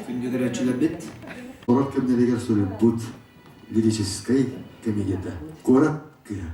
Күндү көрөөччүлэрбит! Куорат кэмнэригэр суруйбут лирическэй комедията «Куорат кыыһа».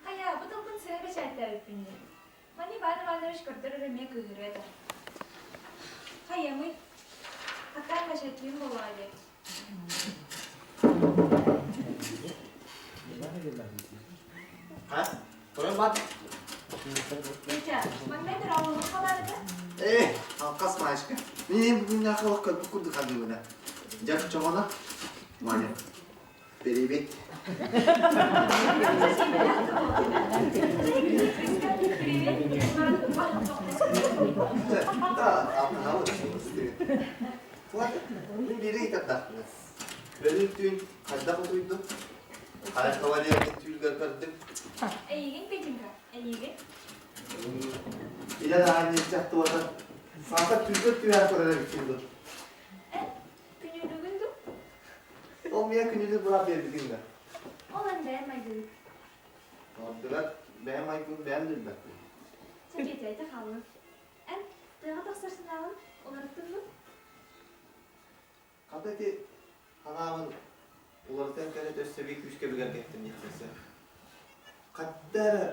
Хайа, бу тылбын сыа бэчээттээбиппин дии. Маны Иван Иванович көрдөр эмиэ кыыһырыа этэ. Хайыамый? Хаттаан бэчээттиим буоллаҕа дии. Ха? Тойон бат. Петя, маҥнай дорооболук халаарыта? Э, алкас Машка. Мен бүгүн ахылық көрбүт курдук хадыыбына. Дьэ, чоҕоно. Маня. Привет. Мин биири ыйытардаахпын. Бөлүн түүн хайдах утуйдуҥ? Хайа кавалербын түүлгэр көрдүм. Эйигин, Петенька, эйигин. Илэ даҕанньыччах туота. Саата түүлгэр түһээн көрөр эбиккин дуо? Эн күнүүлүүгүн дуу? Ол миэ күнүүлүк быраап биэрбитиҥ да? Ол эн бэйэм майгыбыт. Ордугар бэйэм майгыбын бэйэм да билбэппин. Чэ, Петя, ити хааллын. Эн тыаҕа тахсар санааҕын уларыттыҥ дуо? Хата ити санаабын уларытан кэлэ өссө биир күүскэ бигэргэттим диэхпин сөп. Хатта эрэ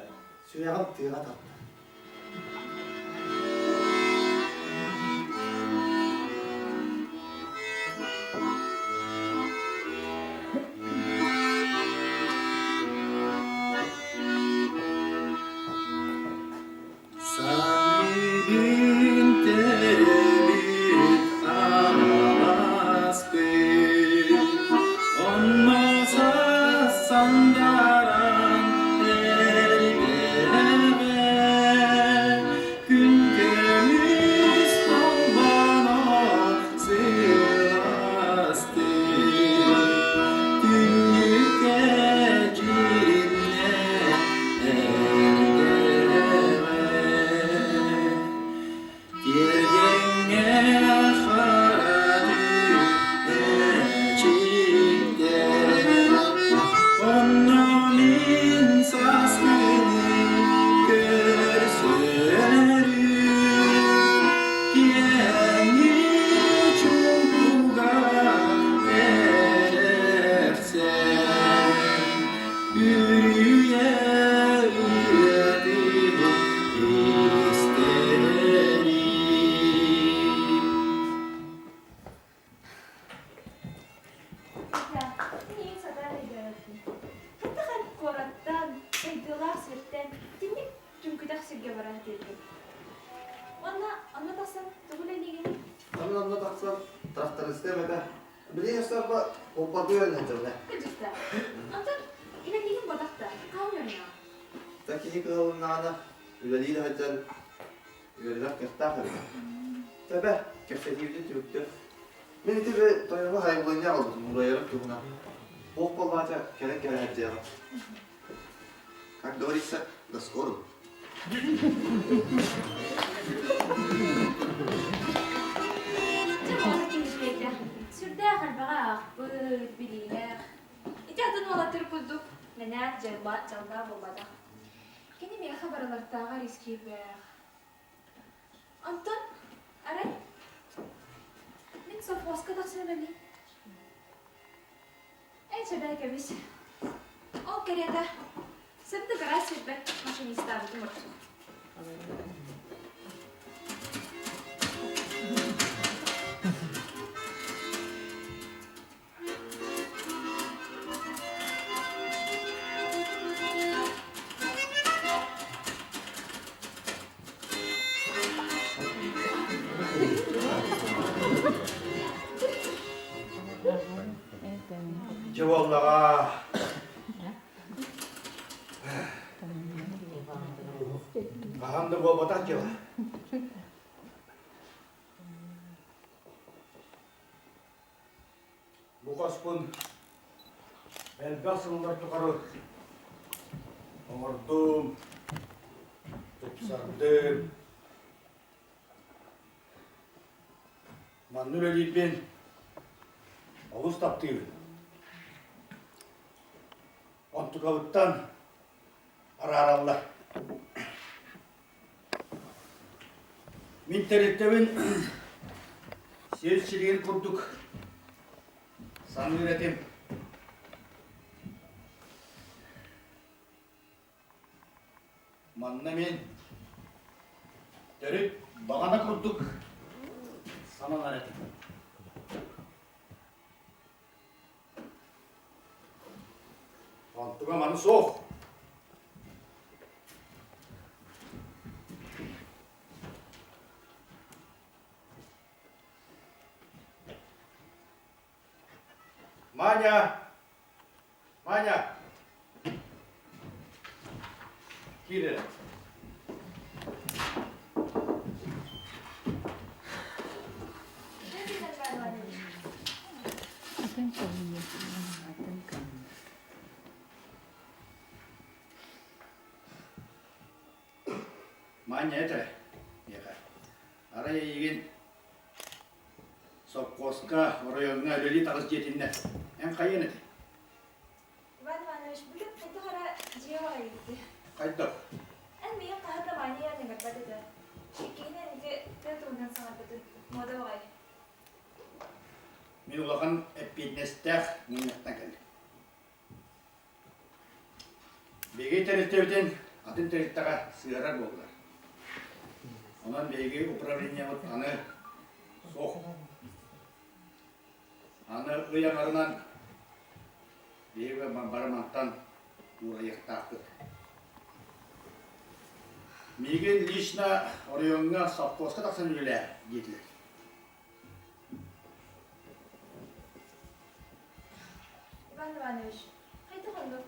сүрэҕим тыаҕа тарта. Саргын теребит араспыт, онно сасандаран эрбэбэ, күн көмүс холбоно сыластык, түннүккэ дьиримнэ Тиэргэҥҥэ хара эчиктэр, онно мин сааскыны көрсөрүм, киэҥи чуҥкуга эрэхсэн. Үрүйэ үлэтин истэрим. Петя, миигин сатаан өйдөөбөппүн. Хаттах эн куораттан, сайдыылаах сиртэн итинник түҥкүтэх сиргэ баран тиийдим. Уонна онно тахсан тугу үлэлиигиний? Онно онно тахсан трактористыам этэ. Билигин өстөөххө оппардыы үөрэнэ Кырдьыкта. Онтон үлэлиигин ботахта, хаһан үөрэнэҕин? Та киһи кыһалыннаҕына үлэлии да сылдьан үөрэнэр кыахтаах эбит. Тэбэ, кэпсэтиибитин түмүктүөх. Мин ити тойоҥҥо хайбылынньа аҕалбытым уурайарым туһунан. Туох буоллаҕа кэлэн кэлэ сылдьыаҕым. Как говорится, до скорого. Дьэ, буолар киһи Сүрдээх элбэҕи аахпыт, билиилээх. Ити атын уолаттар курдук мэнээк дьаллаа буолбатах. Кини миэхэ барылартааҕар ис киирбэх. Онтон, арай, мин совхозка тахсан үлэлиим. Эн сөбөө кэбис. Ол кэриэтэ сырдык ыраас сирбэр машинистаабытым ордук. Дьэ буоллаҕа. Хаһан да буолбатах дьыала. Бу хоспун элбэх сыллар тухары оҥордум, тупсардым. Манна үлэлиирбин олус таптыыбын. Онтукабыттан араараллар. Мин тэрилтэбин сир сиригин курдук саныыр этим. Манна мин төрүт баҕана курдук сананар этим. Онтуга маны суох. Маня! Маня! Киир эрэ. Маня этэ, миэхэ. Арай эйигин сопхуоска, оройуоҥҥа үлэлии таҕыс диэтиннэр. Эн хайыан этэй? Иван Иванович, бүгүн хайдах эрэ дьиэҕэ эйигити. Хайдах? Эн миигин хаһан да Ваня ыҥырбат этэ. Иккиһинэн ити тыа туһунан саҥарбытын муода баҕайы. Мин улахан эппиэтинэстээх мунньахтан кэллим. Биһиги тэрилтэбитин атын тэрилтэҕэ сыһыарар буоллулар. Онон биһиги управлениебыт аны суох. Аны ый аҥарынан биһиги бары мантан уурайыахтаахпыт. Миигин лично оройуоҥҥа совхозка тахсан үлэлээ диэтилэр. Иван Иванович, хайдах оннук?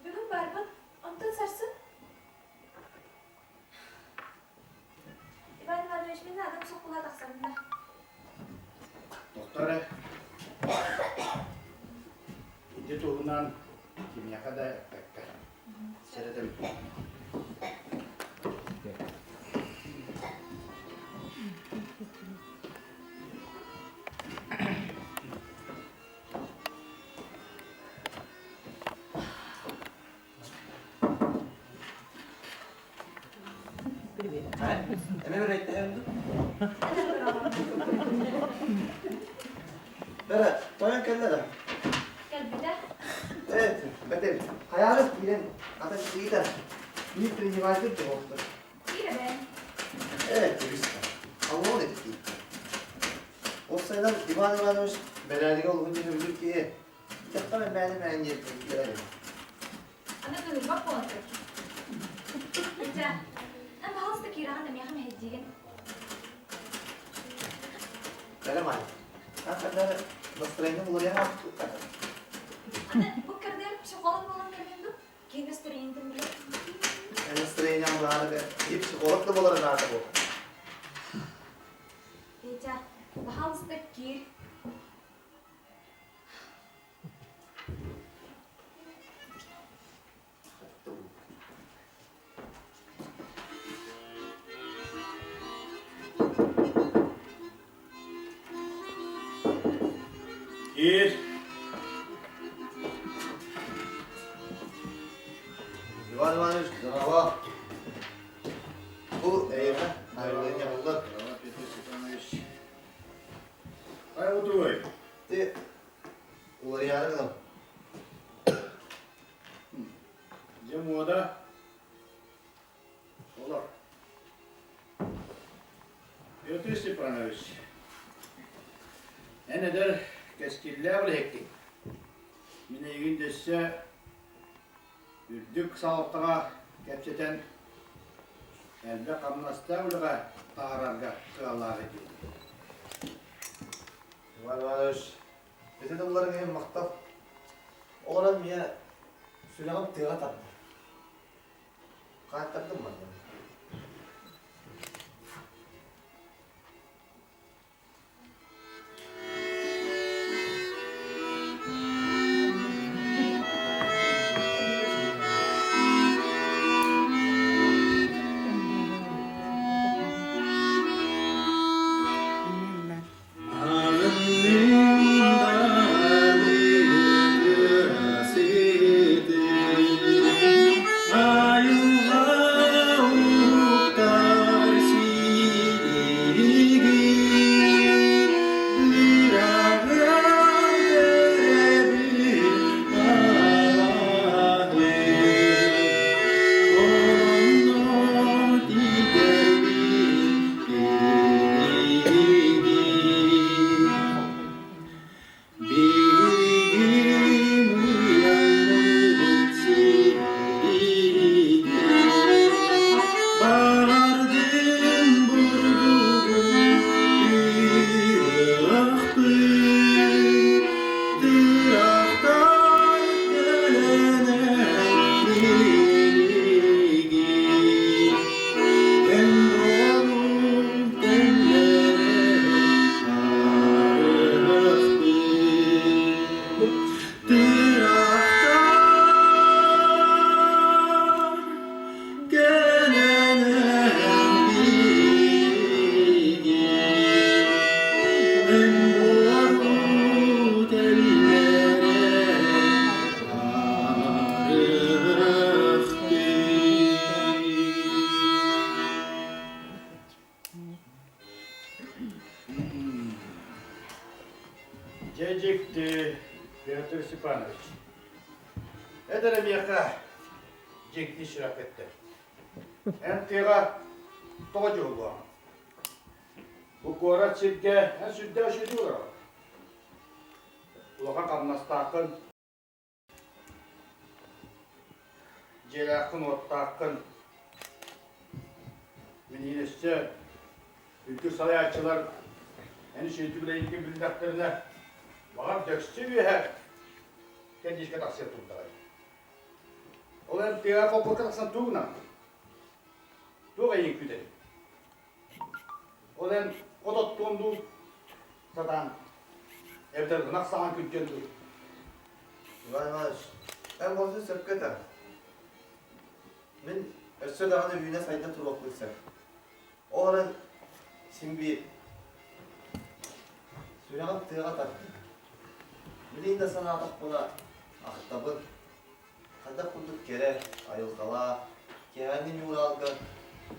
Бүгүн баарбын, онтон сарсын? Иван Иванович, мин наадам соккула тахсабын да. Доктор эрэ, ити туһунан кимиэхэ да эппэккэ сэрэтэбин. Бэрэ, тойон кэллэ да? Кэлбитэ. Evet, бэтэ, хайаҕас киирэн, ата сиитэ, биир приниматель буолуохтар. Киирэ Evet, Аллоон этти. Ол сайынан Иван Иванович бэрээдэгэ олуһун дьөһүллүр киһи, Дьахтар эмээни-мээн диэн кэлэр Аны кыһырбат буолан Петя, эн пожалуйста киирэҕин да миэхэ мэһэйдиигин. Бэрэ Маня, эн ханна настроение уларыйан Аны бу кырдыар психолог буолан кэллин дуу? Киһи настроениетын билэр. Настроением наада и психолог да буолара наада буол. Петя, пожалуйста, киир. Киир. Иван Иванович, здорово. Бу эйиэхэ айыллыан буллар. Петр Степанович. Хай утуй. Ты уларыйаары гынам. Дьэ муода. Олор. Петр Степанович, эн эдэр кэскиллээх үлэһиккин. Мин эйигин дөссө үрдүк салалтаҕа кэпсэтэн элбэх хамнастаах үлэҕэ таһаарарга кыаллаах этим. Иван Иванович, Ити тылларыҥ иһин махтал. Олорон миэ сүрэҕим тыаҕа тардар. Хаайтардым манна. Дьэ дьикти, Петр Степанович. Эдэр эмиэхэ дьикти сүрэх эттэ. Эн тыаҕа тоҕо дьоллоох? Бу куорат сиргэ эн сүрдээх үчүгэй олороҕун. Улахан хамнастааххын, Дьиэлээххин-уоттааххын. Билигин өссө үрдүк салайааччылар эн үчүгэйдик үлэлииргин биллэхтэринэ, баҕар дөксө үөһэ кэрдиискэ тахсыа турдаҕай. Ол эн тыаҕа холкуоска тахсан тугу гынаҕын? Туох эйигин күүтэрий? Ол эн от оттуон дуу сатаан, эбэтэр ынах саҕан күрдьэн дуу? Иван Иванович, эн болсун сөпкө этэр. Мин өссө даҕаны үүнэ-сайда туруохпун сөп. Ол эрэн син биир сүрэҕим тыаҕа тардыы. Билигин да санаатахпына ахтабын. Хайдах курдук кэрэ, айылҕалаах, киэһээҥҥи ньууралга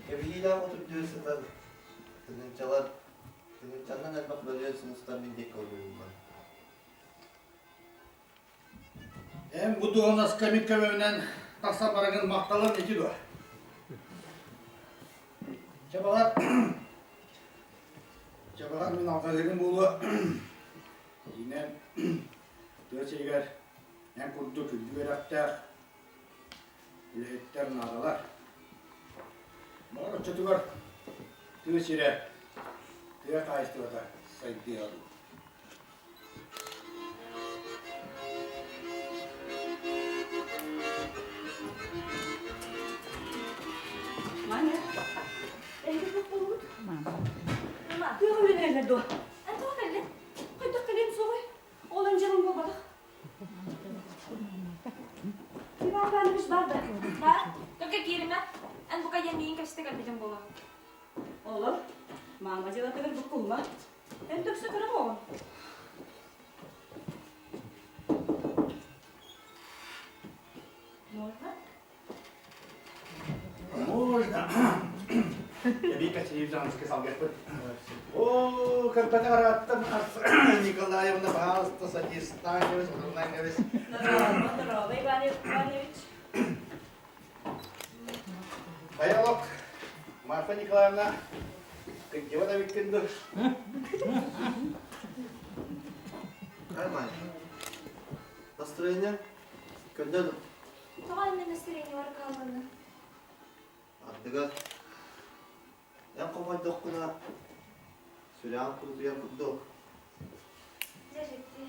кэбиһиилээх от үрдүгэр сытан тыһыынчалар, тыһыынчаннан элбэх мөлүйүөн сулустар мин диэки одуулууллар. Эн бу дуоһунаска мин көмөбүнэн тахсан бараҥын махталым ити дуо? Чэ баҕар, чэ баҕар мин алҕаһыырым буолуо. Дьиҥинэн, тыа сиригэр Эн курдук үрдүк үөрэхтээх үлэһиттэр наадалар. Баҕар оччотугар тыа сирэ, тыа хаһаайыстыбата сайдыаҕа дуу. Маня, эһиги туох буолбут? Мама, тыаҕа үлэлэһэллэр дуо? Эн тоҕо кэллиҥ? Хайдах кэлиэм суоҕуй? Ол эн дьарыҥ буолбатах. Иван Иванович бар да. Бар. Только кииримэ. Эн бука диэн миигин кэпсэтэ кэлбитим буолуо. Олор, мама дьыалатыгар буккулма. Эн дөксө кыра оҕоҕун. Можно? Можно. Вика Сеевжанская салгыппыт. О, көрбөтөх арааттан Николаевна, пожалуйста, садись, Станевич, Станевич. Здорово, Иван Иванович. Баялок, Марфа Николаевна, кырдьыба да бүттүн ду. Нормально. Настроение? Көннөн Тоҕо иннэ настроениелар хаалланна? Ардыгар эн хомойдоххуна сүрэҕим курутуйар курдук. Дьэ, дьикти.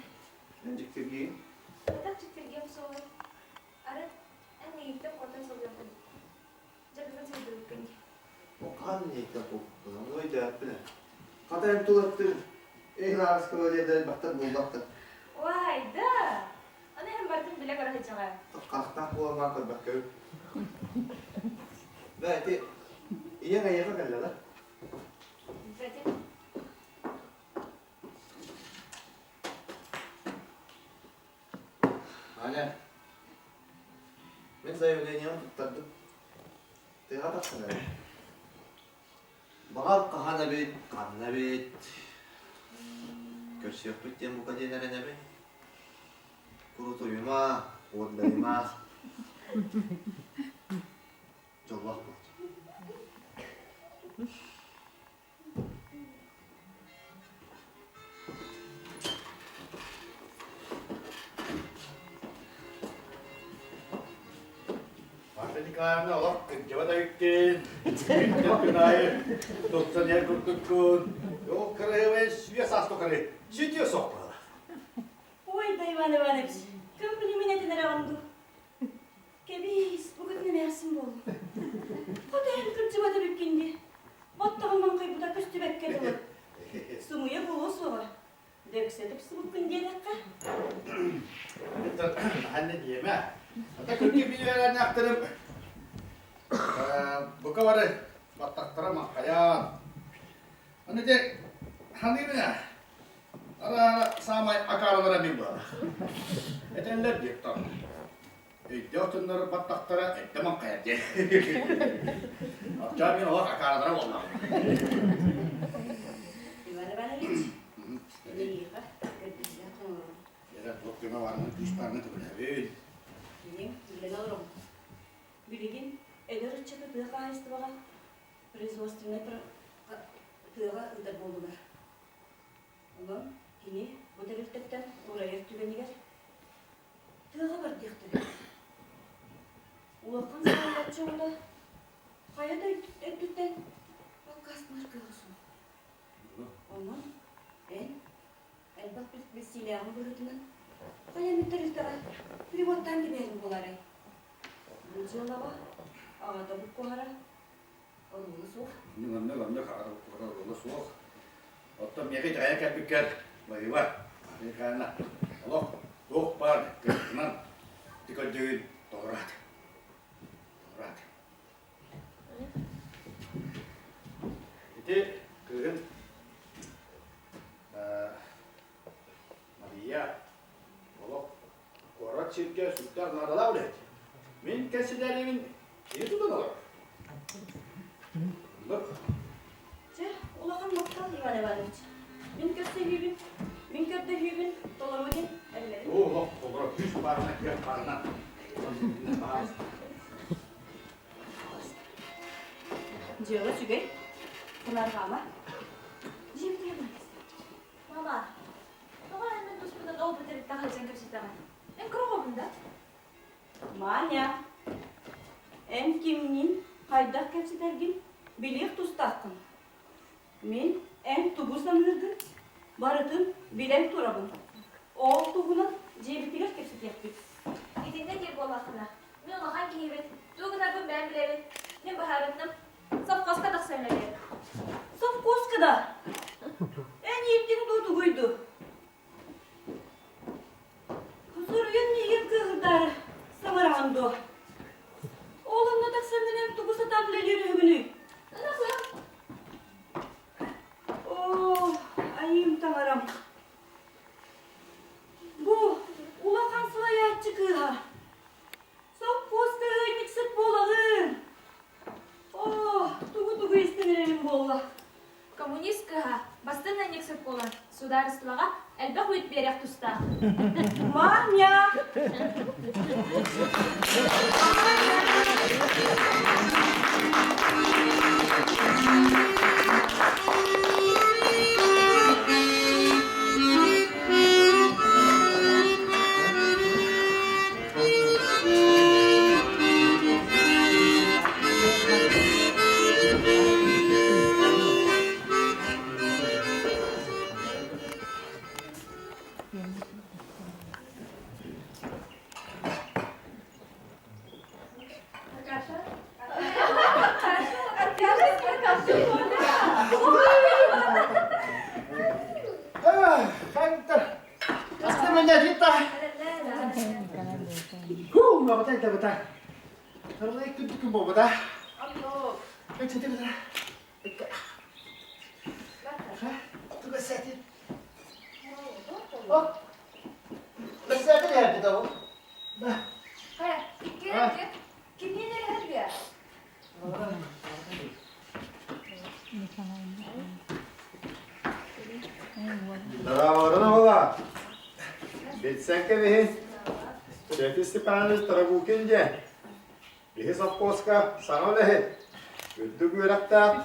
сылдьыбыккын дии. Ол хаһан инниттэн куоппуппун, ону өйдөөппүн ээ. Хата эн тулаттыыр эһин ааҕыс кавалердар элбэхтэр буоллахтар. Уай, да! Аны иһин барытын билэ-көрө сылдьаҕа. Харахтаах буолан баран көрбөккөбүн. Да, ити ийэҥ эйиэхэ кэллэ да? Билбэтим. Аня, мин заявлением туттардым. Тыаҕа тахсан эрэр. Баҕар хаһан эбит, ханна эбит, көрсүөхпүт диэн бука диэн эрэнэбин. Курутуйума, уордайыма. Дьоллоох буолтун. Марта Николаевна олох кырдьыбат эбиккин. Күнтэн күн аайы тупсан иһэр курдуккун. Ол кыраһыабай сүө саас тухары сүтүө суох буолар. Ой, да Иван Иванович, комплимент этин эрэҕин дуу? Кэбиис, бу күтүн эмээхсин буоллум. Хоту эн кырдьыбат эбиккин дии. Баттаҕым маҥхайбыта көстүбэккэ дылы. Сымыйа буолуо суоҕа. Дөксө тупсубуккун диэтэххэ. Анна диэмэ. Ата күннүк билиэлэрнээхтэрим бука бары баттахтара маҥхайан. Аны дьэ ханыыбын ээ. Ара саамай акаарылара мин буолар. Этэллэр диэктор. Өйдөөх дьоннор баттахтара эрдэ маҥхайар диэн. Оччоҕо мин олох акаарылара буоллаҕым. Иван Иванович, эйиэхэ көрдөһүүлээх оҥоробун. Эрэ туох көмө баарынан күүс баарынан көмөлөһөбүн. Билигин үлэлэн олоробут. Билигин эдэр ыччаты тыа хаһаайыстыбаҕа производственнай тыаҕа ыытар буоллулар. Онон кини бу тэрилтэттэн уурайар түгэнигэр тыаҕа бар диэхтэрэ. Улахан салайааччы оҕото хайа да өттүттэн аккаастанар кыаҕа суох. Онон эн элбэх билсиилээҕин быһыытынан хайа эмит тэрилтэҕэ переводтаан кэбиһэрин буолаарай? Бу дьыалаҕа аҕата буккуһара оруола суох. Оннук, оннук, аҕата буккуһара оруола суох. Оттон миэхэ итэҕэйэн кэлбиккэр баһыыба, Михайловна, олох туох баар кыахпынан ити көрдүүгүн тоҕураат. Тоҕураат. Ити кыыһын Мария олох куорат сиргэ сүрдээх наадалаах үлэһит. Мин кэсилээримин кини тутан олорор. Оннук. Чэ, улахан махтал, Иван Иванович. Мин көрсөһүүбүн, мин көрдөһүүбүн толоруо диэн эрэнэбин. Оо, олох толоро күүс баарына, кыах баарына. Дьыала үчүгэй. Санаарҕаама. Дьиэбитигэр барабыз. Мама, тоҕо эн мин туспутун ол бүтэриттэн сылдьан кэпсэтэҕин? Эн кыра оҕобун да? Маня, эн кимниин хайдах кэпсэтэргин билиэх тустааххын. Мин эн тугу саныыргын барытын билэн турабын. Ол туһунан дьиэбитигэр кэпсэтиэхпит. Итиннэ диир буоллаххына, мин улахан киһибит, тугу гынарбын бэйэм билэбин. Мин быһаарынным. Совхозка тахсан үлэлиэм. Совхозка да? Эн иирдиҥ дуу тугуй дуу? Суруйан миигин кыыһырдаары саҥараҕын дуо? Ол онно тахсаҥҥын эн тугу сатаан үлэлиир үһүгүнүй? Оо, айыым таҥарам. Бу улахан салайааччы кыыһа. Сопхуос кыһыынньыксыт буолаҕын. Оо, тугу-тугу истэн эрэрим буолла. Коммунист кыһа бастыҥ ыанньыксыт буолан, судаарыстыбаҕа элбэх үүт биэриэх тустаах. Маня! кытта. Хуу, мабатай да бата. Сарылай күндү күн буолбата. Кэпсэтэ бата. Туга сәтин. О, бэсээтэ лэрди да ол. Хайа, икки кимниин эрэ Здравоорун оҕолоор! Билсэн кэбиһин. Петр Степанович Тарабукин диэн. Биһи совхозка саҥа үлэһит, үрдүк үөрэхтээх,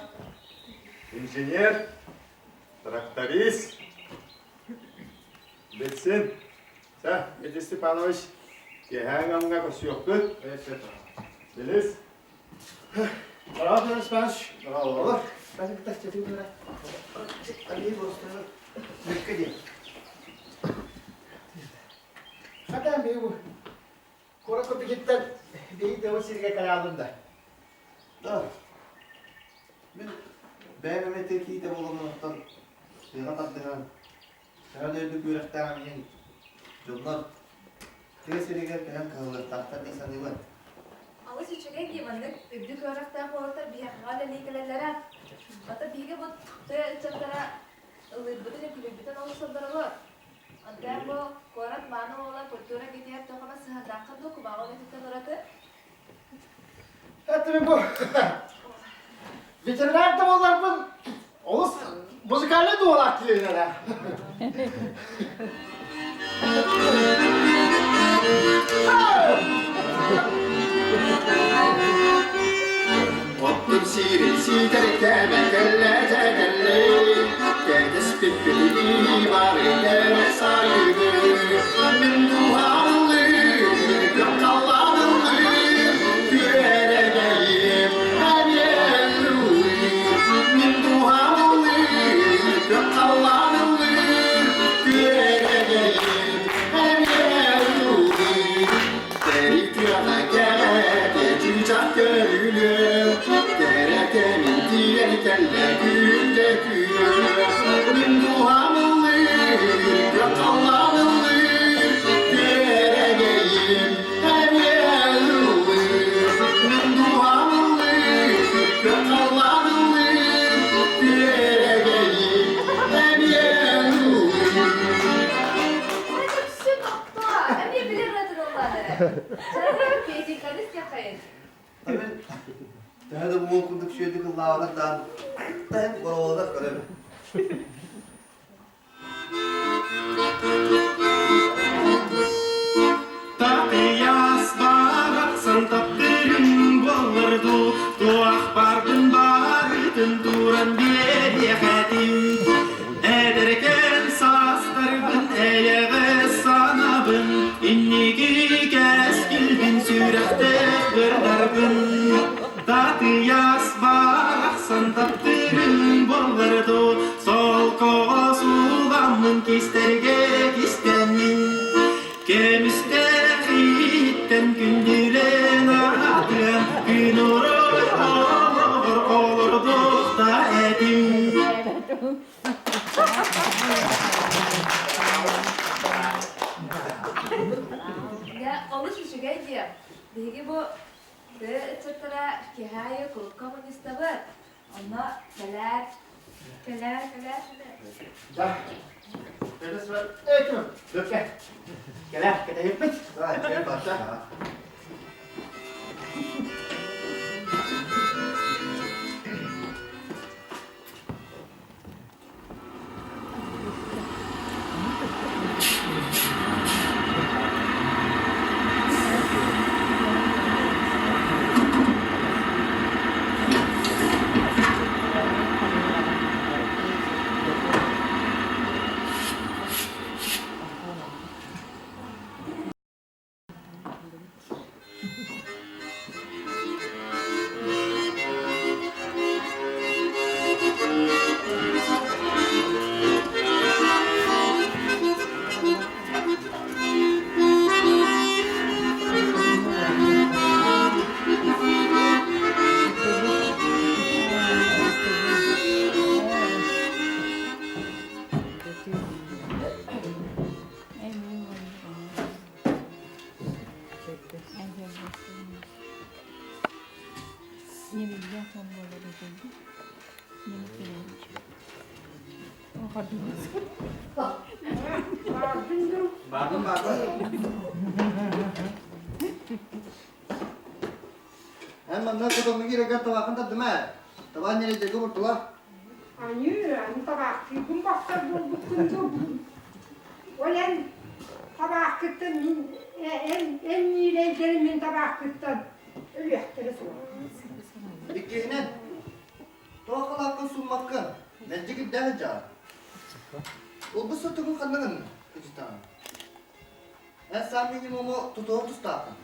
инженер, тракторист. Билсин. Чэ, Петр Степанович, киэһээ ыамҥа көрсүөхпүт. Билис. Здорово, Петр Степанович. Здорово. Хата мен куорат купикиттен бейи дево сирге калаалым да. Да. Мин бэйэм эмиэ тыа киһитэ буоламмыттан тыаҕа тардыһан, төһө да үрдүк үөрэхтээҕим иһин дьоннор тыа сиригэр көһөн кыһаллыахтаахтар дии саныыбын. Алыс үчүгэй дии маннык үрдүк үөрэхтээх уолаттар биһиэхэҕэ үлэлии кэлэллэрэ. Хата биһиги бу тыа ыччаттара ыллыырбытын, үҥкүүлүүрбүтүн олус сордоробут. Онтон бу куорат мааны уола культура киинигэр туох эмэ сыһыаннааххын дуу, кумааҕы үлэтиттэн ураты? Это бу ветеринар да буоларбын олус музыкальный дуолаах киһилэрэ. Оттун сиирин сиитэр кэмэ кэллэ кэллэ Кэтэспиппитинии бары кэрэ сайыны Мин дууһалыыр, көххаллаанылыыр Күөрэгэйим эриэллиир Мин дууһалыыр, көххаллаанылыыр Күөрэгэйим эриэллиир Тэритиэҕэ кэрэтэ чыычаах көрүлүө, кэрэтэ мин тиийэн кэллэ күндэ күө. Мин дууһам ыллыыр, күөх халлаан ыллыыр, күөрэгэйим эмиэ ыллыыр. Мин дууһам ыллыыр, күөх халлаан ыллыыр, күөрэгэйим эмиэ ыллыыр. Өксүн охтоо, эмиэ билэр ырытыллаары. Петеньканы истиэххэйин. Мин төһө да буол курдук сүөдүк ыллаабатар даҕаны, тэһин боруобалатар көрөбүн. Татыйаас барахсан таптыырым буоллар дуу, туох баарбын барытын тууран биэриэх этим. Эдэркээн саастарбын эйэҕэс санаабын, инники кэскилбин сүрэхтээх бырдарбын. Татыйаас барахсан таптыырым буоллар дуу, солкоҕо сууламмын кистэргэ кистэннин. Кэмистээх ииттэн күндүлээн аатыран, күн орой олоҕор олордуохта этим. Дьэ, олус үчүгэй диэ. Биһиги бу тыа ыччаттара киэһэ аайы кулукка мунньустабыт. Онно кэлээр, кэлээр, кэлээр. Да. Этим. Löke. Кэлээ, кэтэһиппит. Да, чэй барда. Бардым, бардым. Эн манна хотоҥҥо киирэргэр табааххын тардыма ээ. Табаан ньирэйдэргэ уурдулар. Аньыы, аны табаахтыырбын бохсор буолбуккун дуу? Ол эн табаахкыттан мин эн эн ньирэйдэрим мин табаахпыттан өлүөхтэрэ суоҕа. Иккиһинэн, тоҕо халааккын сууммаккын, мэлдьи кирдээх сылдьаҕын. Ылбыт сотугун ханна гынныҥ, кыдьытаҕын? Эн саам минимуму тутуһуох тустааххын.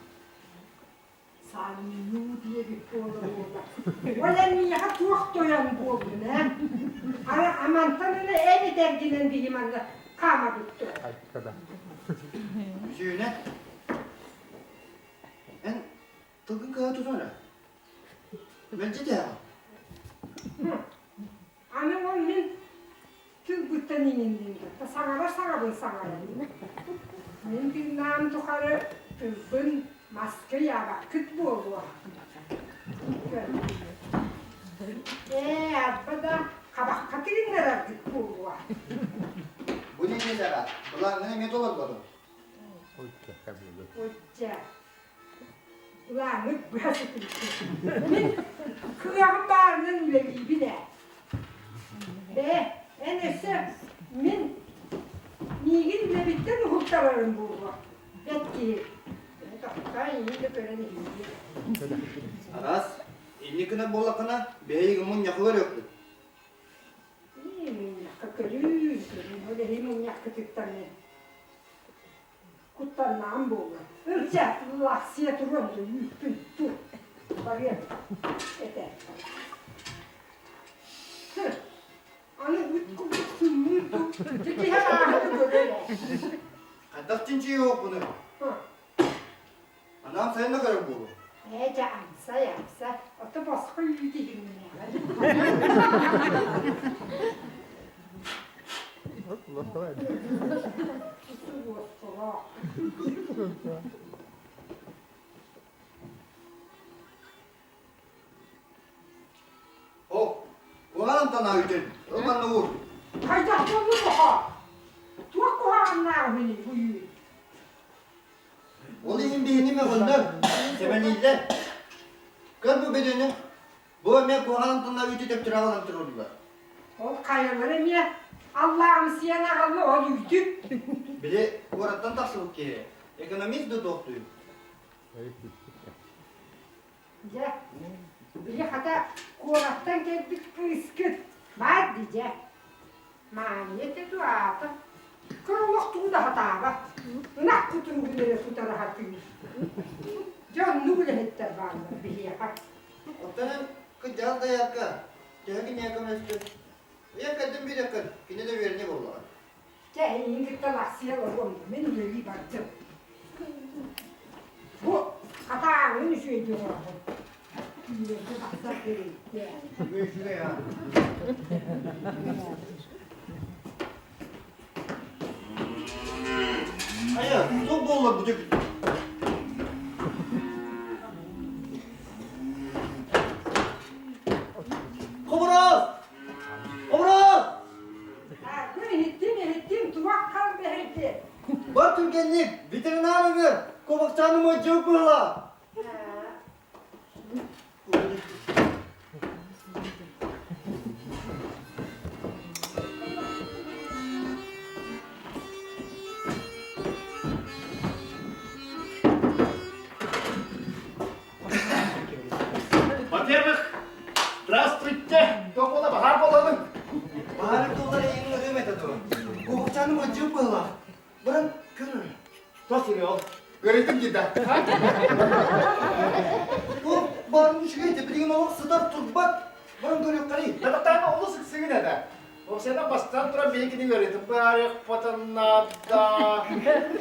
Саамньынуу диэбит буола-буола. Ол эн миэхэ туох тойон буоллун ээ? Ара амантан ыла эн этэргинэн биһи манна хаамабыт дуо? Үсүһүнэн, эн тылгын кыһа тутун эрэ. Мэлдьи тиһэҕин. Аны ол мин тылбыттан иҥинним да, саҥарар саҥабын саҥарабын. Мин тыыннаам тухары тылбын маска ыйаабаккыт буолуо. Ээ, арба да хабахха тыыннараргыт буолуо. Бу нэдиэлэҕэ былааҥҥын эмиэ толорботуҥ. Очча Былааҥҥыт быһа сытыйбыт. Мин кыаҕым баарынан үлэлиибин ээ. Бээ, эн өссө мин миигин үлэбиттэн уһултарарым буолуо. Бэт киһи. Тохтоо, иһин да көрөн иһиийэ. Араас, инник гынар буоллаххына, биһиги мунньахы көрүөхпүт. Мунньахха көрүүн, көрүүн, ол эһи мунньаххытыттан мин Куттаннаҕым буолуо. Ылча, лахсыйа туруом дуу, үүппүн тур. Барыам этэ. Аны үт курдук сымныыр дуу, киһи ааһыны көрөр ээ. Хайдах чинчийиэхпиний? Анаан сайын да көрөр буолуо. Ээ, дьэ, амсай, амсай. Ото босхо үүт иһиҥнээҕин. О, куһаҕан амтанаа үтүн, ыл манна уур. Хайдах буоллун оҕо? Туох куһаҕаннаах үһүнүй бу үүт? Ол иһин биһини мөҕөллөр, сэмэлииллэр. Көр бу бөдөҥү, Бу эмиэ куһаҕан амтаннар үүтү төптөрү аҕалан туруордулар. Ол хайалара эмиэ аллаамсыйан аҕалла ол үүтү. Били куораттан тахсыбыт киһи экономист да туохтуй? Дьэ, били хата куораттан кэлбит кыыскыт баар дии дьэ. Маанньа этэ дуу аата. Кыр олох тугу да сатаабат. Ынах кутуругун эрэ тутара сатыыр. Дьэ оннук үлэһиттэр бааллар биһиэхэ. Оттон эн кырдьаҕас дайаакка төһө киниэхэ көмөлөстүн? Ийэм кэлдим биэриэххин, кини да үөрэниэ буоллаҕа. Чэ, эйигин кытта лахсыйа олоруом дуо, мин үлэлии бардым. Бу хата ааҥҥын үчүгэйдик оҥорбун. Киирэргэ тахсар кэриэтэ. Үчүгэй үчүгэй аа. Хайа, туох буолла бу Хобороос! Хобороос! Иһиттим, иһиттим, туох хал бэһирди? Бар түргэнник, ветеринар ыҥыр, кобахчааны модьук быһыла. Во-первых, здравствуйте! Тоқола баһаар буолабын. Баһаар туолар эйигин ырыам этэ дуо? Куобахчааны модьук быһыла. Баран көр. Тос ол. Ыарыйтым дии да. Ол баарын үчүгэй этэ, билигин олох сытар турбат. Баран көрүөххэрий. Татаана олус ыксыгын этэ. Оксана бастан туран биһигини ыарыйтым баарыахпытын наада.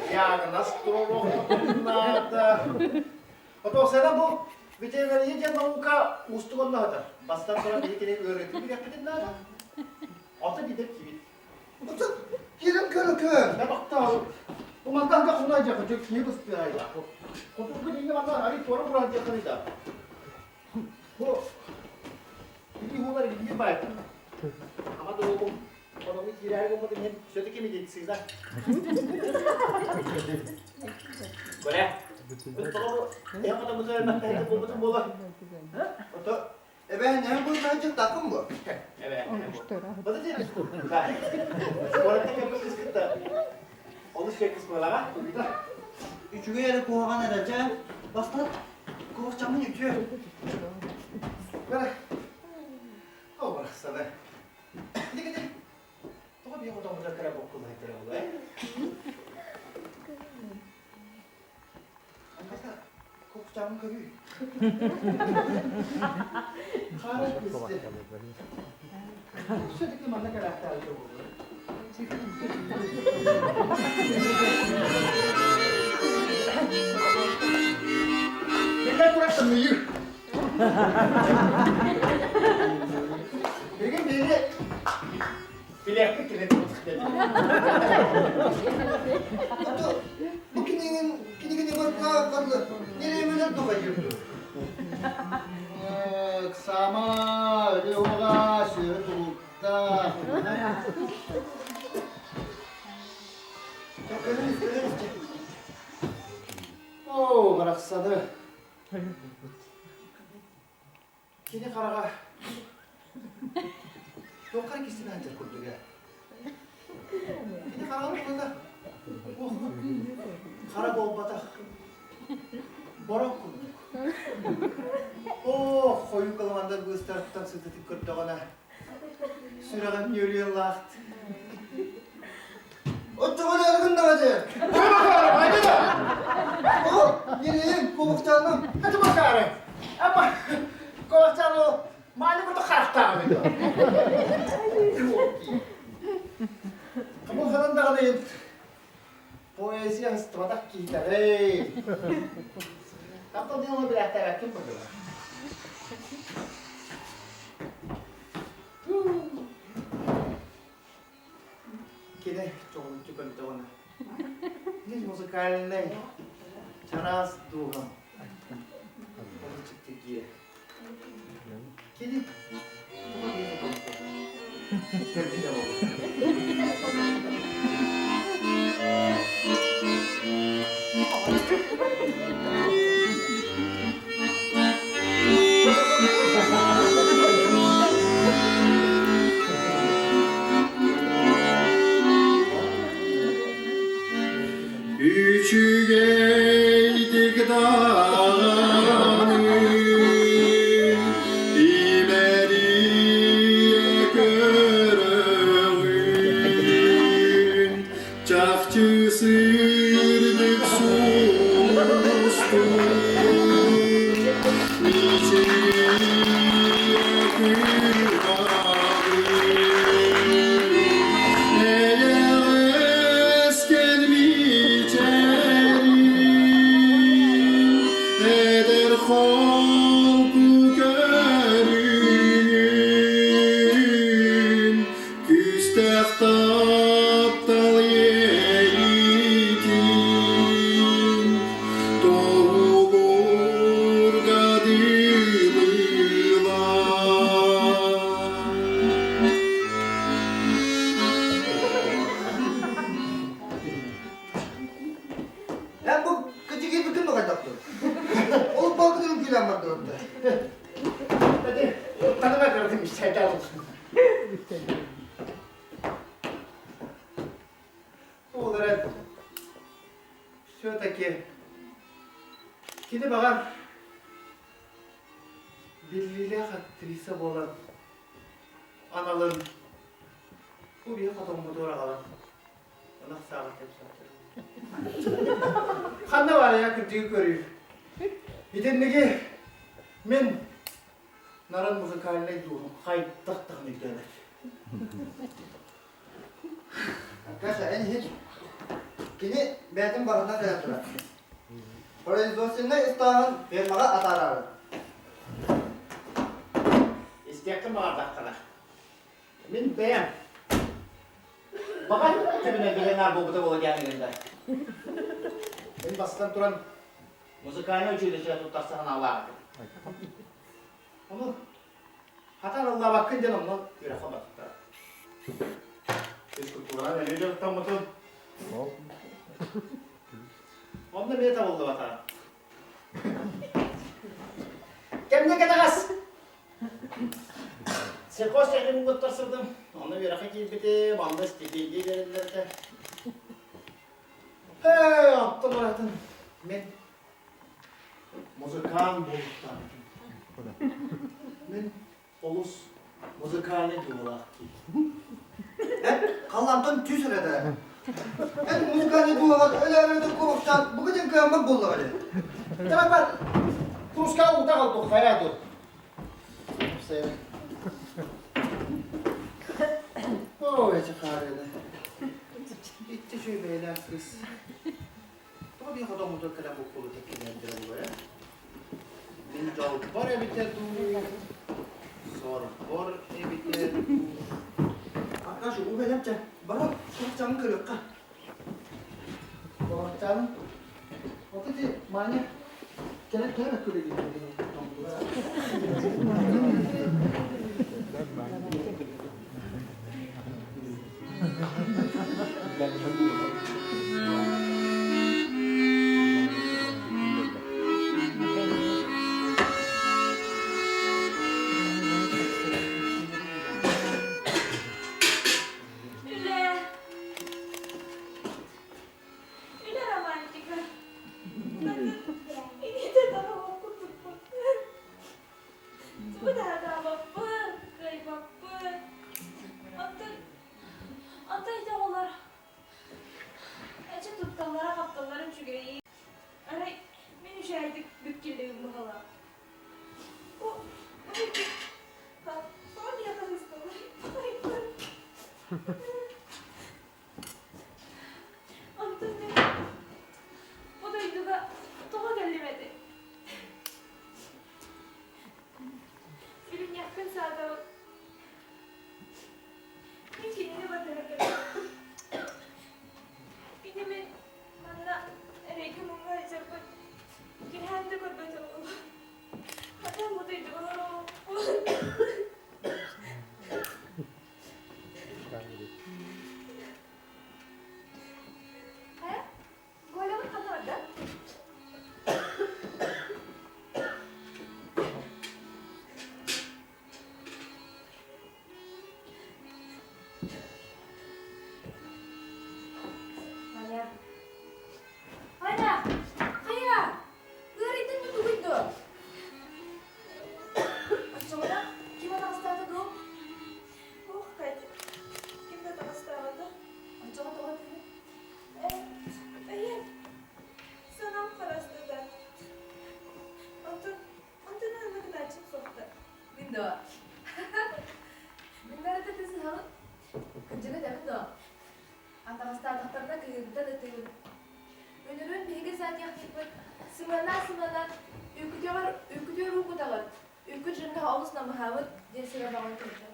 Диагноз туруоруохпутун наада. Ото Оксана бу ветеринария диэн наука уустук онно Бастан туран биһигини ыарыйтым билиэхпитин наада. Ото бидер кибит. Киирэн көрө-көр. Бу мантан хунай дьаха дьэ киһи быстыайда. Хоту бу дьиҥэ манна ари туора бураан дьахарыйда. Бу. Илии уолар илии баайтан. Ама да уолум Ону киирээри гыммытым иһин все-таки медицина. Коля, тоҕо бу эһэ хотоммутун элбэхтэһэ буолбутун буолар. Ото эбээн нэһэн буолбаһын дьыктааххын буо. Эбээн Бата дии. Куоракка кэлбит кыс кытта олус үчүгэй кыс буолаҕа. Үчүгэй эрэ куһаҕан эрэ дьэ. Бастан куһахчаммын үтүө. Бара. О, барахсаны. Ити тоҕо биир хотоммутугар кыра боккулаһыттара буолуо ээ? Ангаса куһахчаммын көрүү. Хара кысты. Все-таки манна кэлээхтээбитэ буолуо. Биллэн турар тымныйыы. Билигин биһиги билиэхпит кини Бу кинигин кинигини көрбүт нерэмэлэр духайырды. Сама өлүөҕэ сүөһү тулуктаах. Оо, барахсаны. Кини хараҕа туохха эрэ кистэнэ сылдьар курдуга. Кини хараҕын тулата хара буолбатах, борон курдук. Оо, хойуу кыламандар быыстарыттан сытытык көрдөҕүнэ, сүрэҕим нүөлүйэн лаахт. Оччоҕо дьарыгын даҕаны. Макара, айда! О, ньирэйим, куобахчааным. Это Макара. Апа, куобахчаану мааны курдук харахтааҕын Бу ханан даҕаны поэзия ыстыбатах киһитэрэй. Таптал диэн ону билээхтээбэккин быһыылаах. Кини чоҕулуччу көрдөҕүнэ, мин музыкальнай чараас дууһам олус дьиктиргиирэ. Кини туга диэн көрбүтэ буолуо. Үчүгэйдик даҕаны имэрийэ көрөҕүн, чахчы сырдык сулустун мичийэ Эйэҕэскэн мичээрин эдэр холку көрүҥүн күүстээх таптал иэйиитин тоһугурга дылылар. Эн бу кычыгыйбыккын нугайдахтыр. Ол балгытын күлэн бардырытты. Таныма көрдүм исчайда Ол эрэн все-таки кини баҕар биллиилээх актриса буолан аналын бу биһи хотоммутугар аҕалан ынах сааҕа кэпсэттэр. Ханна баарыйа кырдьыгы көрүү. Итинниги мин нарын музыкальнай дууһум хайдах даҕаны өйдөөбөт. Каша, эн иһит. Кини бэйэтин барытынан кэлэн турар. Производственнай ыстааһын фермаҕа атаарары. Истиэххин баҕардаххына. Мин бэйэм баҕар төбүнэн билэн наар буолбута буола диэн ыҥырда. Мин бастатан туран музыкальнай училище туттарса санаалаах этим. Ону. Хата ыллаабаккын диэн онно үөрэххэ барбыттара. Физкультуранан эмиэ дьарыктаммытым. Онно эмиэ табыллыбатаҕа. Кэмҥэ кэтэҕэс! Сельхоз техникумҥа туттарсыбытым. Онно үөрэххэ киирбитим, онно стипендия биэрэллэр этэ. Ээ, оттон баратын мин музыкант буолуохтаахпын. Мин олус музыкальный дууһалаах киһи. Эн халлаантан түс эрэ да. Эн музыкальный дууһаҕар өлөөрөтө куобахтаан бука диэн кыаммат буоллаҕа дии. Давай бар. Куруска уута халбук хайа ду. Ой, эти хаарыны. Итти үчүгэй кыс. Тоҕо биир хотоммутугар кэлэн буккулута кэлэрдэрэ буолар ээ? Мин дьолбор эбитэ дуу, сорбор эбитэ дуу. Аркаша, уу бэлэмчэ, бара куһаҕчаанын көрүөххэ. Куһаҕчаанын? Вот эти Маня кэлэн төһө бэккэ үлэлиир Үлэ. Үлэ романтика. Инитэ таһымын курдукпун. Тугу да сатаабаппын, кыайбаппын. Оттон, оттон ити оҕолор эчи тутталлара-хапталлара үчүгэйи. Арай мин үчүгэйдик бүккиллибин быһалаах. Бу, бу тоҕо миэхэ сысталлар? Онтон мин бу дойдуга тоҕо кэллим этэй? Билиниэхпин саатабын. Мин кинини батыһа кэллим. Кини мин манна эрэйгэ-муҥҥа сылдьарбын түһээн да көрбөтөҕүм. Хата бу дойдуга олоруохпун. Хайа? Голябыт ханна барда? Аня. Аня! Хайа! Ыарыйдын да тугуй дуо? Оччоҕуна ким атаҕастаата дуу? Ох, Катя, ким да атаҕастаабата. Оччоҕо тоҕо этиһин? Эйэ, санаам харастыта. Онтон, онтон аны гынааччым суохта. Мин дуо? Мин барыта тысыһабын. Кырдьыга этэбин дуо? Атаҕастаатахтарына кыһыыбыттан ытыыбын. Үнүрүүн биһиги саатыахтыырбыт сымыанаа-сымыанаа үкүтүөҕэр үкүтүөр уу кутаҕыт, үкүт жирнаһа олус намыһаабыт диэн сыра бөҕөнү көрдө.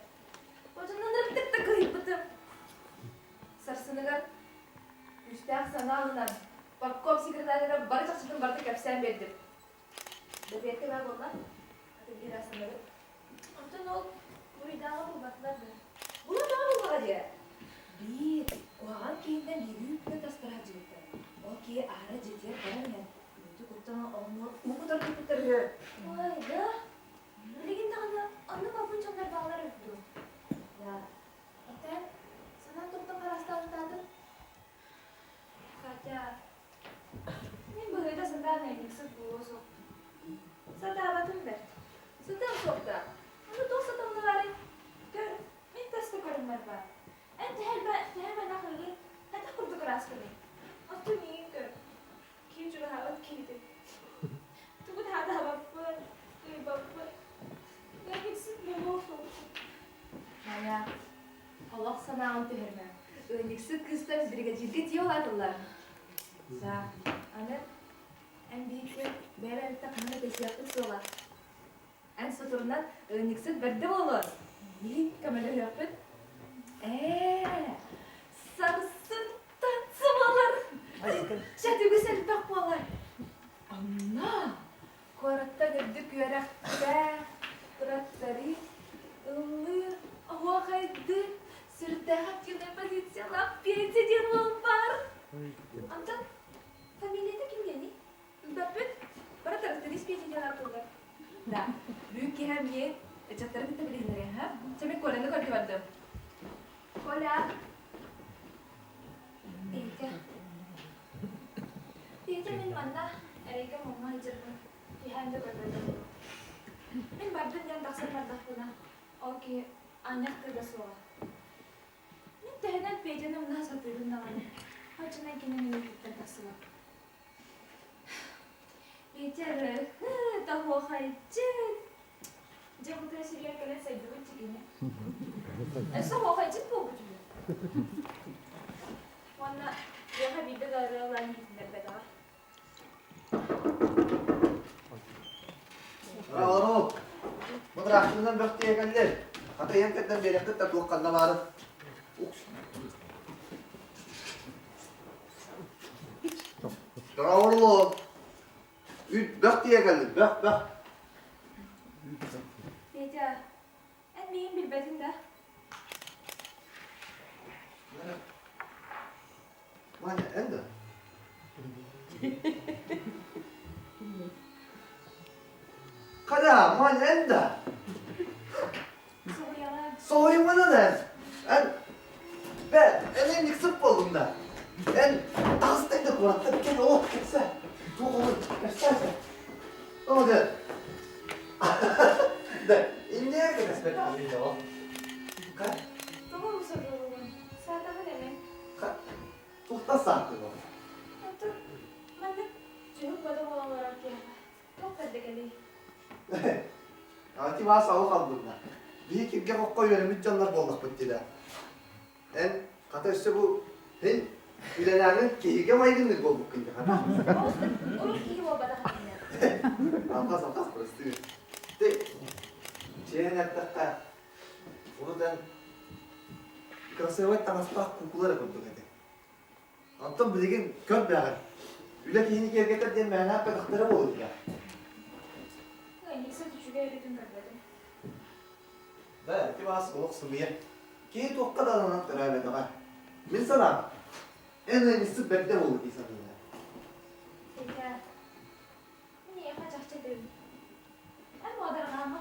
Отунан ырытык да кыһыйбытым. Сарсыныгар күүстээх санаа ылынан партком секретарыгар бары чахчытын барыта кэпсээн биэрдим. Бэбиэккэ баар буолла, атын киһи санабыт. Онтон ол буруйдааҕы булбатылар да. Булан буллаҕа диэ. Биир куһаҕан киһиттэн биирүү үпкэ тастара сылдьыбыттар. Ол киһи аһара дьиэтигэр баран иһэн үүтү куттан оҕонньор уу кутар куппуттар үһү. Ой, да? Билигин даҕаны оннук албын дьоннор бааллар эбит дуу? Да. Оттон санаан туохтан хараастаабытаатын? Катя, мин быһыыта сатаан ыанньыксыт буолуо суох. Сатаабатым бэрт. Сатыам суох да. Ону туох сатамныларый? Көр, мин тас да көрүҥмэр баар. Эн төһө төһө ынах ыырый, хайдах курдук ырааскыный? Оттон миигин көр. Киһи чугаһаабат киһитин. Тугу да сатаабаппын, ыйбаппын. Ыанньыксыт буолуо суохпун. Майа, олох санааҕын түһэрмэ. Ыанньыксыт кыыстар биригэдьииргэ тиийэ улаатыллар. Да, аны эн биһикки бэйэ-бэйэбиттэн хаһан да тэйсиэхпит суоҕа. Эн соторунан ыанньыксыт бэрдэ буолуон. Биһиги көмөлөһүөхпүт. Ээ, сарсынтан сымалар. Чэ, үгүс элбэх буолар. Онно куораттан үрдүк үөрэхтээх тракторист. Да, бүгүн киэһэ эмиэ ыччаттары кытта билиһиннэриэм, һа? Чэ, мин Коляны көрдө бардым. Коля! Петя. Петя мин манна эрэйгэ муҥҥа сылдьарбын түһээн да көрбөтүм. Мин бардым диэн тахсан бардахпына, ол киһи аанньах тыла суоҕа. Мин төһөнөн Петяны умна сатыыбын даҕаны, оччонон кини мин үрдүттэн тахсыбат. Петя ырыаһыт, оһуохайдьыт. Дьэ бу тыа сиригэр кэлэн сайдыбыт дьигини. Өссө оһуохайдьыт буолбут үһү. Уонна миэхэ биирдэ да ырыа ылан иһитиннэрбэтэҕэ. Ону, бу тыраахтырынан бөх тиэйэ кэллэр. Хата ийэм кэрдэн биэриэххит да туох ханна баарын. Дорооболуом. Үүт бөх тиэйэ кэллим, бөх, бөх. Петя, эн миигин билбэтиҥ да? Ваня, эн да? Хада, Маня, эн да? Соһуйаҕын. Соһуйумана да эн. Эн, бэ, эн инник сып буоллуҥ да. Эн таҕыстыҥ да куораттан кэл, олох кэпсээ. Туох олор кэпсээ. О, да. Да, инньэ кэтэспэт ол. Ха? Тоҕо сордолугун? Саатаҕын эмэ. Ха, туохтан сааттыҥ ол? Оттон маннык дьүһүк бодо буолан олорор киһиэхэ туох бэрдэ кэлий? Ати баас олох албынна. Биһи киргэ-хоххо үөрэммит дьоннор буоллахпыт дии да. Эн хата өссө бу һин үлэлээҥин киһигэ майгынныыр буолбуккун дии хата. Урут киһи буолбатах этиннэр. Алҕас алҕас бырастыы. Ти чиэһин эттэххэ урут эн красивай таҥастаах куукула эрэ курдук этиҥ. Онтон билигин көр бээҕин үлэ киһини киэргэтэр диэн мээнэ эппэтэхтэрэ буолуо дии. Ыанньыксыт үчүгэй өрүтүн көрбөтүм. Да, ити баас олох сымыйа. Киһи туохха да ананан төрөөбөтөҕө. Мин санаам, эн ыанньыксыт бэрдэ буолуо дии саныыбын. Петя, мин эйиэхэ чахчы этэбин. Эн муодарҕаама.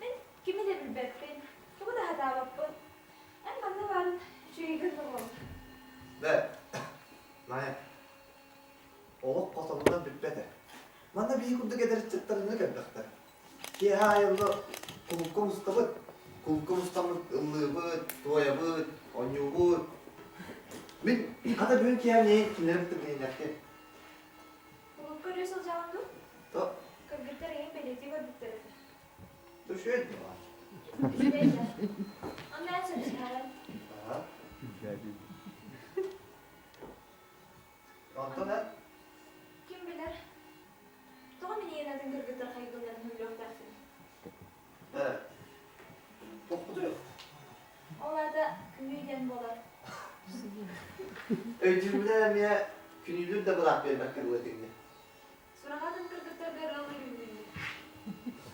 Мин кими да билбэппин, тугу да сатаабаппын. Эн манна баарын үчүгэйгин оҕолор. Бэ, Майя, олох хотонунан бүппэт ээ. Манна биһи курдук эдэр ыччаттарына кэлбэхтэр. Киэһэ аайы онно кулукка мустабыт, кулукка мустаммыт ыллыыбыт, туойабыт, оонньуубут. Мин хата бүгүн киэһэ миигин кинилэри кытта билиһиннэртим. Кулукка өрүү сылдьаҕын дуу? То Кыргыттар эйигин бэлиэтии көрбүттэр этэ. Үчүгэй дьыала. Үчүгэй да. Онно эн сөбүлэһэҕин. Аха. Онтон эн? Ким билэр? Тоҕо мин ийэн атын кыргыттар хайгылларын сөбүлүөхтээхпин? Ээ, тохтуй. Ол аата күнүү диэн буолар. Өйдүүрбүнэн эмиэ күнүүлүүр да быраап биэрбэккэ дылы этиҥҥэ. Сураҕа атын кыргыттарга ырыалыы үүннүннү.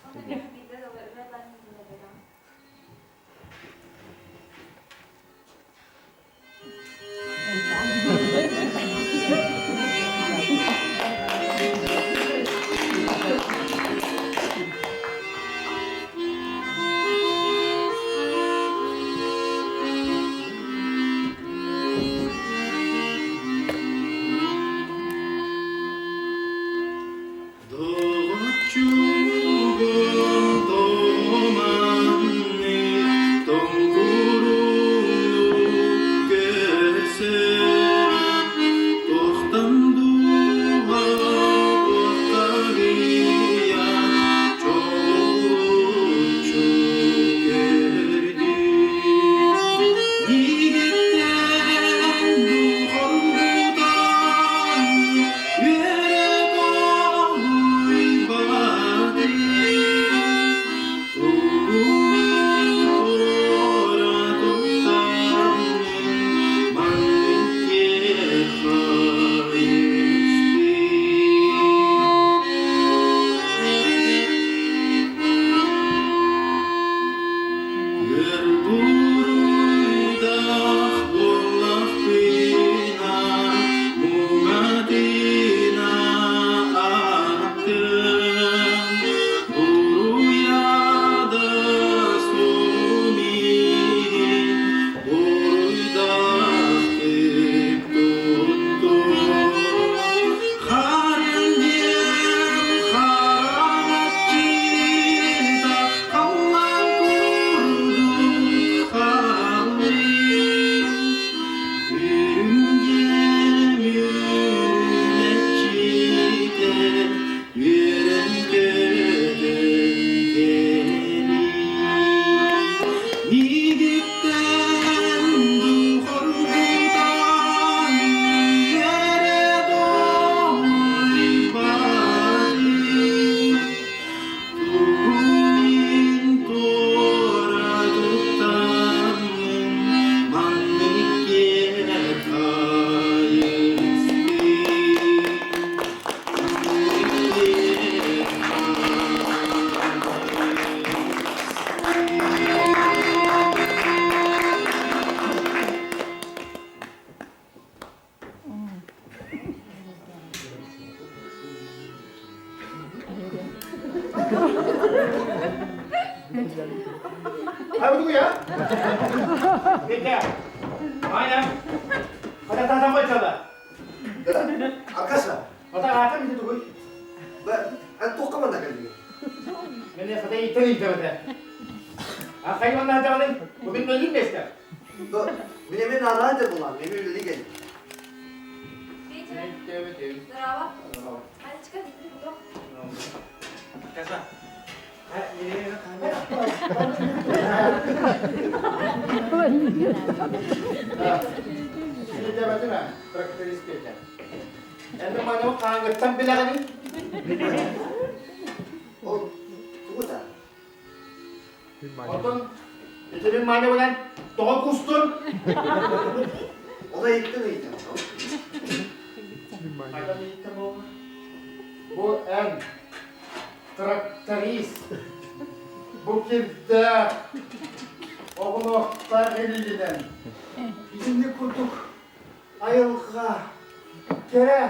Онно миэхэ биирдэ да ырыа ылан иһитиннэрбэтэҕим. Доҕоччугум Хайбытыгы я? Петя, Маня, хата татам бачала. Аркаша. Ата аатым ити тугуй? Эн туохха манна кэллиҥ? Мен хата ийтэн ийтэмэтэ. А хайванна даҕаны бу мин мөлүн месте. Мин эмиэ наадаа да булан, мен үлэлии кэллим. Петя, здорово. Анечка, ты Аркаша. Итэбэтим ээ, тракторист Петя. Эн маньым хааңыттан билэҕиний? Ол тугута? Оттон ити мин маньыбынан тоҕо кустун? Ол ыйыттын ыйытан. Хайдах ыйыттан буолла? Бу эн тракторист бу кирдээх оҕунуохтаах илиилинэн итинник курдук айылҕа кэрэ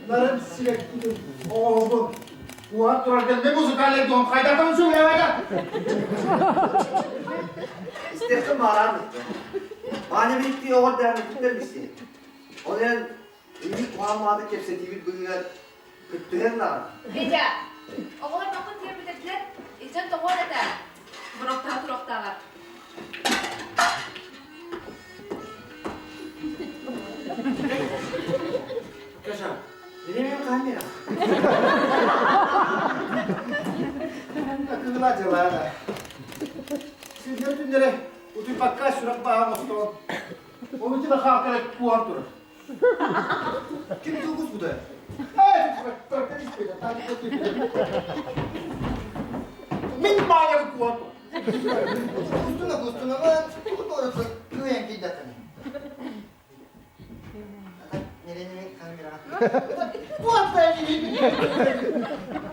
нарын сибэккитин оҕоһубун Уһат турар кэннэ музыкальный дом хайдатан сөйлээбэтэ. Истиэххин баарaan Маня биһикки оҕор дээммититтэн билсиэ. Ол эрэн инник куһаҕан мааты кэпсэтиибит быыһыгар Кыттыһыаҥ даҕаны. Петя, оҕолор маххын тиийэн бүтэрдилэр, илдьэн тоҕуон этэ. Буруохтаһа туруохтааҕар. Каша, Время камера. Кыыла дьылаана. Сүүннэр күннэри утуйбакка сүрэх бааһын остоон. Ол ити хаакара куһан турар. Ким тугус буда? Мин маайабы куһан Кустуна кустуна бан, тугу кыайан кийдатаны. Туох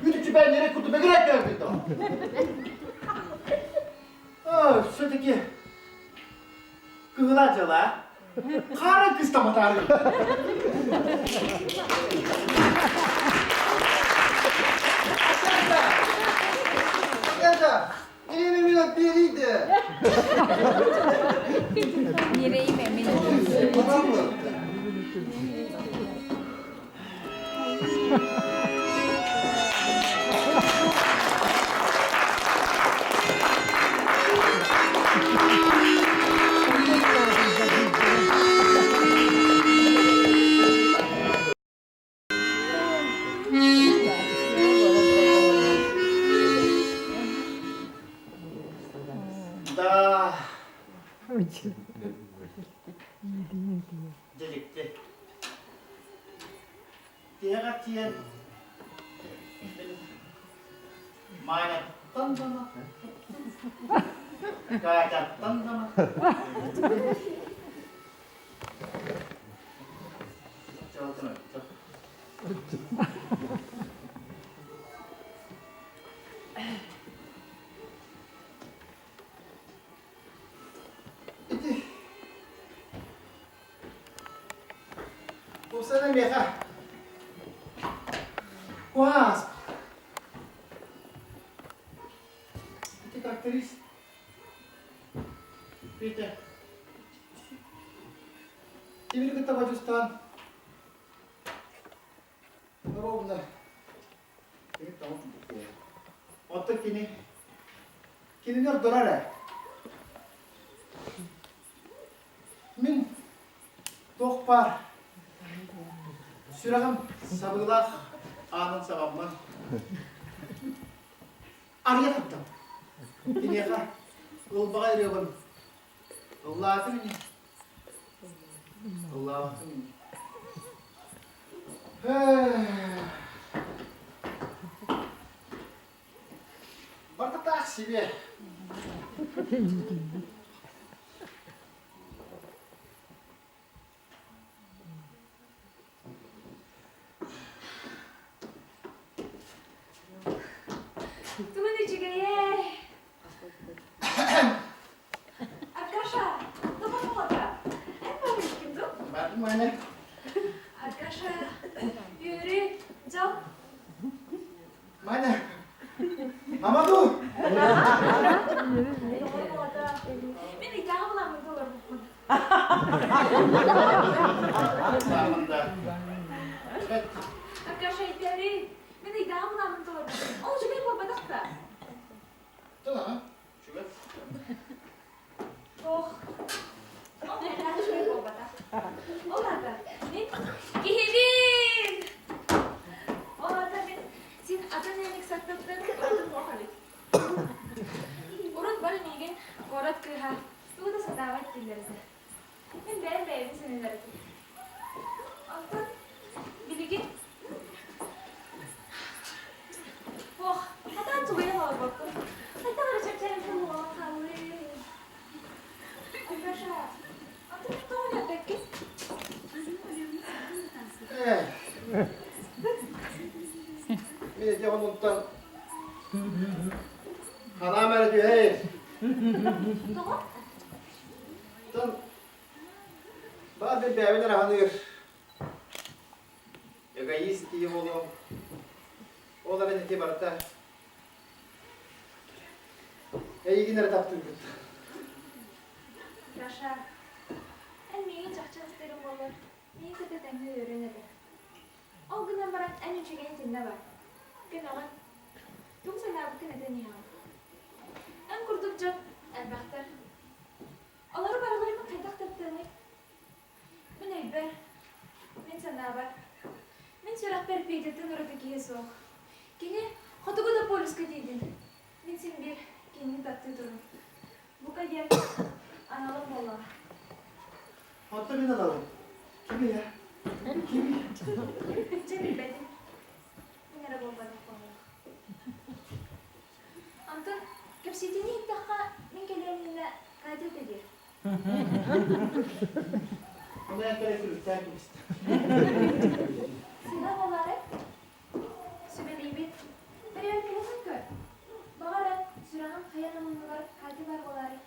Үтүчү бэйнере куту бэгирек көрбүт Все-таки Кыһыла дьыла. Хара кыстаматаары. Это, Ирина меня берите. Да. Дьэ Тиһэҕэр тиийэн Маайаттан дама, Катяттан дама. Ити Тупсана миэхэ Куһаас Ити тракторист Петя Тимири кытта бодьустаан ровно Оттон кини кинини ордорор ээ. Мин туох баар сүрэҕим сабыылаах аанын сабаммын арыйа таттым. Киниэхэ ылбаҕай ырыабын ыллаатым ини. Ыллаабатым ини. Барыта себе. Тугун үчүгэйэй! Аркаша, тоҕо Эн бабушкин дуу? Бардым аны. Аркаша, үөрүү, дьол. Маня, Амаду! Саамын да. Аркаша итэри, мин ыйдааҕы былааммын толордум. Ол үчүгэй буолбатах да. Тылаҕа, үчүгэй. Ох, ол мэлээх үчүгэй буолбатах. Ол аата, мин киһибин! Ол аата мин син атын эник саттыттан ураты суох эбит. Урут бары миигин куорат кыыһа тугу да сатаабат дииллэр этэ. Мин бэйэм бэйэбин сэнэнэр этим. Онтон билигин Ох, хатаан тулуйан олорбоккун. Хайдах эрэ чэпчээн буолан хааллым. Алеша, антон тоҕо үөрбэккин? Мин ити хонуттан ханаам эрэ түһэй. Тоҕо? Оттон баар бэйэбин эрэ ханыыр. Эгоист киһи буолуом. Ол эрэн ити барыта эйигин эрэ таптыырбыт. Даша, эн миигин чахчы астыырыҥ буоллар, миигин кытта тэҥҥэ үөрүөн этэ. Ол гынан баран эн үчүгэйин итиннэ бар. Көмөҕүн. Тугу санаабыккын этэн иһэҕин. Эн курдук дьон элбэхтэр. Олору барыларын хайдах таптыаный? Мин өйбөр, мин санаабар, мин сүрэхпэр Петяттан ураты киһи суох. Кини хотугу да полюска тиийдин. Мин син биир кинини таптыы турум. Бука диэн аналым буоллаҕа. Оттон мин аналым. Кимий а? Кимий? Чэ билбэтим. Мин эрэ буолбатах буоллаҕа. Онтон кэпсэтиини иһиттэххэ, мин кэлиэм иннинэ Катя этэ дии. Ону эн кэлэ күлүктээн кэбистэ. Сыына буолаары сүбэлиибит. Бөрүөркэлэһэн көр. Баҕар эн сүрэҕиҥ хайа да муннугар Катя баар буолаары.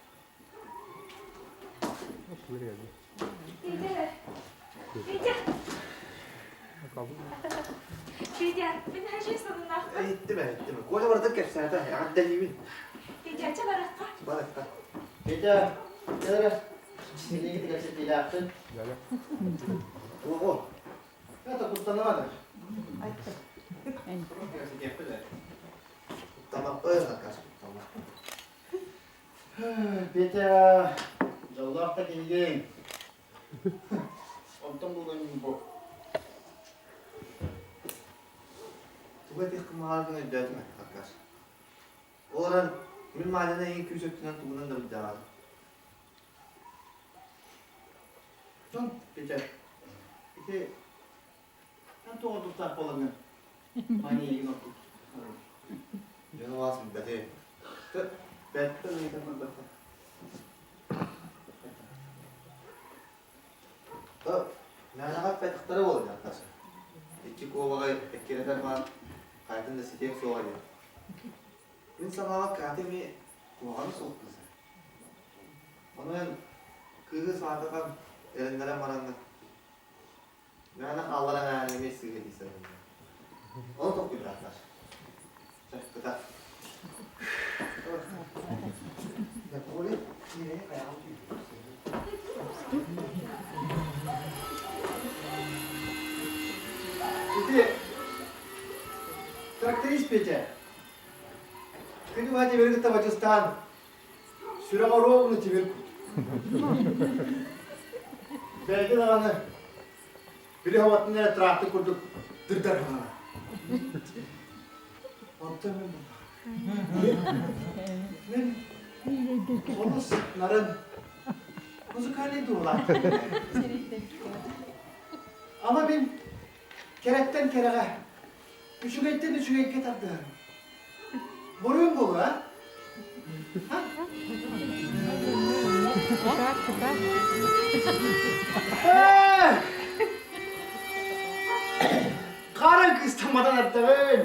Петя, Петя! Петя, мин хачы сонуннаахпын. Иһиттим, иһиттим. Коля барытын кэпсээтэ, эҕэрдэлиибин. Петя, чэ барыахха. Барыахха. Петя, кэл эрэ. Синиги кэпсэтиилээхпин. Ого. Это куттанымады. Кэпсэтиэхпит ээ. Куттамаппын, акаас куттамаппын. Петя, дьоллоох да киһигин. Онтон булан бу. Тугу этиэххин баҕаргын өйдөөтүм акаас. Ол эрэн мин Маняны эйигин күүс өттүнэн тугунан да былдьаабатым. Дьон, Петя, ити эн туох ордуктаах буолаҥҥын Маня эйигин ордук Дьон улаас билбэтэ. Бэттэн ыйытан көрбөттөр. Мээнэҕэ эппэтэхтэрэ буолла дьахтар. Икки куобаҕы эккирэтэр баар хайатын да ситиэм суоҕа диэн. Мин санаабар Катя эмиэ куһаҕаны суох кыыс. Ону эн кыыһы саататан эрэннэрэн бараҥҥын мээнэ хаалларан ааһан эмиэ сыыһа дии саныыбын. Ону толкуйдаатар. Чэ, кытаат. Коля, киирэни хайаҕын түүтү. Ити тракторист Петя. Күнү быһа тимири кытта бачыстаан сүрэҕэ ровно тимир кут. Бэйэтэ даҕаны били хабатын эрэ трактор курдук дырдар гынара. Онтон мин Мин олус нарын музыкальный дуулаах. Ама мин кэрэттэн кэрэҕэ, үчүгэйтэн үчүгэйгэ тардыһарым. Буруйум буолуо, а? Хара кыыстамматан эрдэҕин.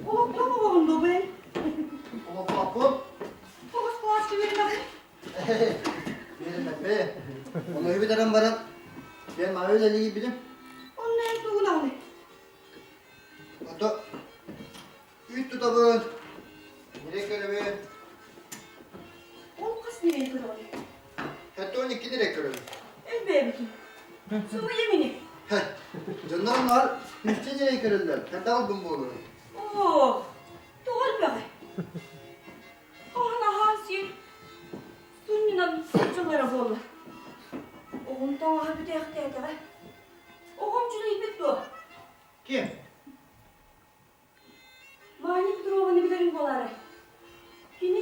Олохтоох оҕоҕун дуо бу эн? Олохтоохпун. Тоҕус кылааска үөрэнэҕин? Үөрэммэппин. Ону бүтэрэн баран, мен маны үлэлиирбитим. Онно эн тугунаҕыный? Ото үүт тутабын, ньирэй көрөбүн. Ол хас ньирэй көрөҕүн? 72 ньирэй көрөбүн. Элбээбитин. Субуйа мини. Дьоннор онноор үстэ ньирэй көрөллөр. Хайдах ылбын буолуой? Оо, тоҕо элбэҕий? Хаһан аһаан сиэн сунньунан сылдьаллара буолла. Оҕом таҥаһа бүтээхтээтэҕэ. Оҕом дьүлэйбит дуо? Ким? Маня Петрованы билэриҥ буолаарай? Кини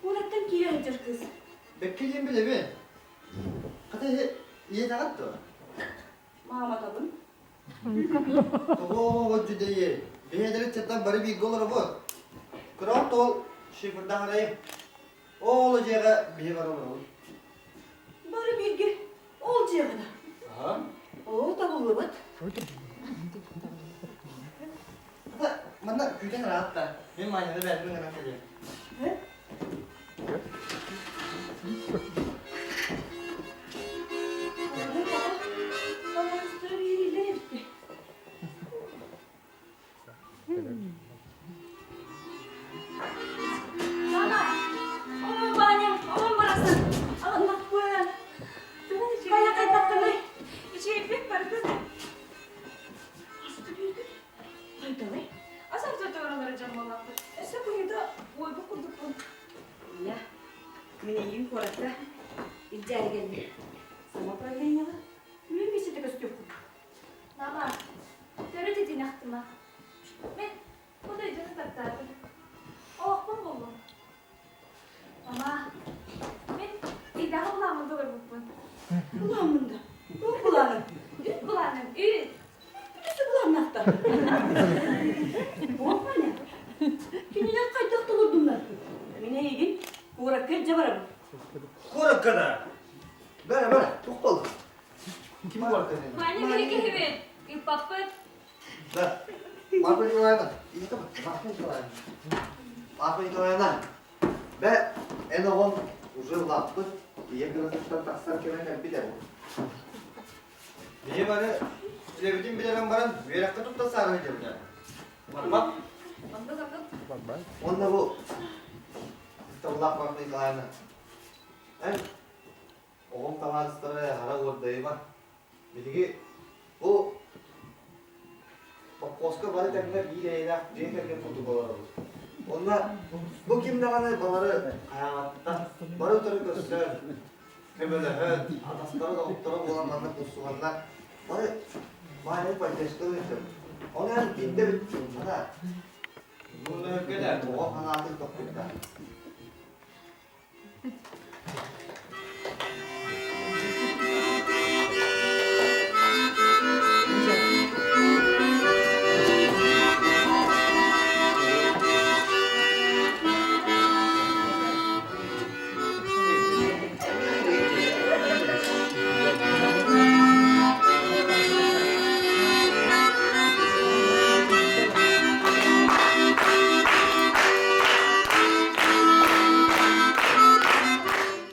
куораттан киирэ сылдьар кыыс. Бэккэ диэн билэбин. Хата ийэтэҕит дуо? Мааматабын. Тоҕо оҕоҕо дьүдэйи? Биһиэдэрин чаттан бары бииргэ олоробут. Кыраҕыт тоҕол шифрдаһарайым. Ол дьиэҕэ биһи бары олоробут. Бары бииргэ ол дьиэҕэ да? Оо, табыллыбыт. Хата, манна күүтэн ыраатта. Мин Маняны бэйэтин гынан кэлиэм. Балаастара биэриилэр эбит. Мама, о, Ваня, о, барахсан, алыннахпын. Хайа хайдаххыный? Үчүгэйбит барытын. Аста биэрдим. Хайдалай? Асар туоралары дьон буоллахпыт. Өссө куйута уойбут курдукпун. Ия, мин эйигин куоракка илдьээри кэллим. Самоуправлениеҕа үөр миэстэтэ көстүөххүт. Мама, төрүт итини ахтыма. Мин бу дойдуну таптаатым. Олохпун буллум. Мама, мин ыйдааҕы былааммын толорбуппун. Былааммын да? Туох былааным? Үт былааным, үт. Бүтүсү былааннаахтар. Туох Маня? Кинилэр хайдах толордуннар? Мин эйигин куоракка илдьэ барабын. Куоракка да? Бара, бара, туох буолла? Ким куоракка Маня биһиги киһибит, ыыппаппыт. Да. Марфа Николаевна, ийэтэ Марфа Николаевна. Марфа Николаевна, бэ, эн оҕоҥ уже улааппыт, ийэ кыратыттан тахсар кэмэ кэлбит эбит. Биһи бары үлэбитин билэрэн баран үөрэххэ тутта саарыы диэбитэ. Барбат. Оннук, оннук. Уонна бу Табылаах Марфа Николаевна, эн оҕоҥ табаарыстара хара уордайыма. Биһиги бу Холкуоска бары тэҥҥэ биир эйэлээх дьиэ кэргэн курдук олоробут. Онно бу ким даҕаны балары хайаҕаттан бары утары көрсөн, көмөлөһөн, атастара-доҕотторо буолан манна курсуһаннар бары баайы поддержкалыы сылдьабыт. Ол эрэн биирдэ бүттүн, Мунна өргө да. Оҕо санаатын тохтутта.